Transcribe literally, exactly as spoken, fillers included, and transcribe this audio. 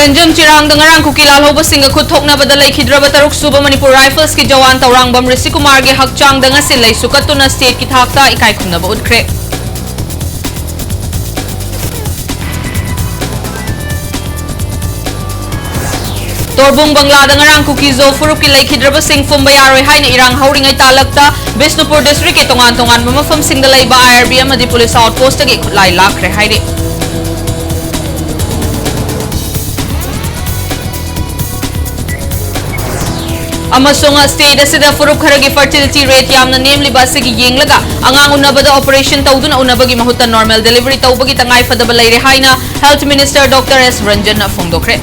ꯔꯟꯖꯟ ꯆꯤꯔꯥꯡꯗ ꯉꯔꯥꯡ ꯀꯨꯀꯤ ꯂꯥꯜꯍꯧꯕꯁꯤꯡꯒ ꯈꯨꯠ ꯊꯣꯛꯅꯕꯗ ꯂꯩꯈꯤꯗ꯭ꯔꯕ ꯇꯔꯨꯛ ꯁꯨꯕ ꯃꯅꯤꯄꯨꯔ ꯔꯥꯏꯐꯜꯁꯀꯤ ꯖꯋꯥꯟ ꯇꯧꯔꯥꯡꯕꯝ ꯔꯤꯁꯤꯀꯨꯃꯥꯔꯒꯤ ꯍꯛꯆꯥꯡꯗ ꯉꯁꯤꯜ ꯂꯩ ꯁꯨꯀꯠꯇꯨꯅ ꯁ꯭ꯇꯦꯠꯀꯤ ꯊꯥꯛꯇ ꯏꯀꯥꯏ ꯈꯨꯝꯅꯕ ꯎꯠꯈ꯭ꯔꯦ꯫ ꯇꯣꯔꯕꯨꯡ ꯕꯪꯂꯥꯗ ꯉꯔꯥꯡ ꯀꯨꯀꯤꯖꯣ ꯐꯨꯔꯨꯞꯀꯤ ꯂꯩꯈꯤꯗ꯭ꯔꯕꯁꯤꯡ ꯐꯨꯝꯕ ꯌꯥꯔꯣꯏ ꯍꯥꯏꯅ ꯏꯔꯥꯡ ꯍꯧꯔꯤꯉꯩ ꯇꯥꯂꯛꯇ ꯕꯤꯁꯅꯨꯄꯨꯔ ꯗꯤꯁꯇ꯭ꯔꯤꯛꯀꯤ ꯇꯣꯉꯥꯟ ꯇꯣꯉꯥꯟꯕ ꯃꯐꯝꯁꯤꯡꯗ ꯂꯩꯕ ꯑꯥꯏ ꯑꯥꯔ ꯕꯤ ꯑꯃꯗꯤ ꯄꯨꯂꯤꯁ ꯑꯥꯎꯠꯄꯣꯁꯇꯒꯤ ꯈꯨꯠꯂꯥꯏ ꯂꯥꯛꯈ꯭ꯔꯦ ꯍꯥꯏꯔꯤ꯫ ꯑꯃꯁꯨꯡ ꯁ꯭ꯇꯦꯠ ꯑꯁꯤꯗ ꯐꯨꯔꯨꯞ ꯈꯔꯒꯤ ꯐꯔꯇꯤꯂꯤꯇꯤ ꯔꯦꯠ ꯌꯥꯝꯅ ꯅꯦꯝꯂꯤꯕ ꯑꯁꯤꯒꯤ ꯌꯦꯡꯂꯒ ꯑꯉꯥꯡ ꯎꯅꯕꯗ ꯑꯣꯄꯔꯦꯁꯟ ꯇꯧꯗꯨꯅ ꯎꯅꯕꯒꯤ ꯃꯍꯨꯠꯇ ꯅꯣꯔꯃꯦꯜ ꯗꯦꯂꯤꯚꯔꯤ ꯇꯧꯕꯒꯤ ꯇꯉꯥꯏꯐꯗꯕ ꯂꯩꯔꯦ ꯍꯥꯏꯅ ꯍꯦꯜꯊ ꯃꯤꯅꯤꯁꯇꯔ ꯗꯣꯛꯇꯔ ꯑꯦꯁ ꯔꯟꯖꯟꯅ ꯐꯣꯡꯗꯣꯛꯈ꯭ꯔꯦ꯫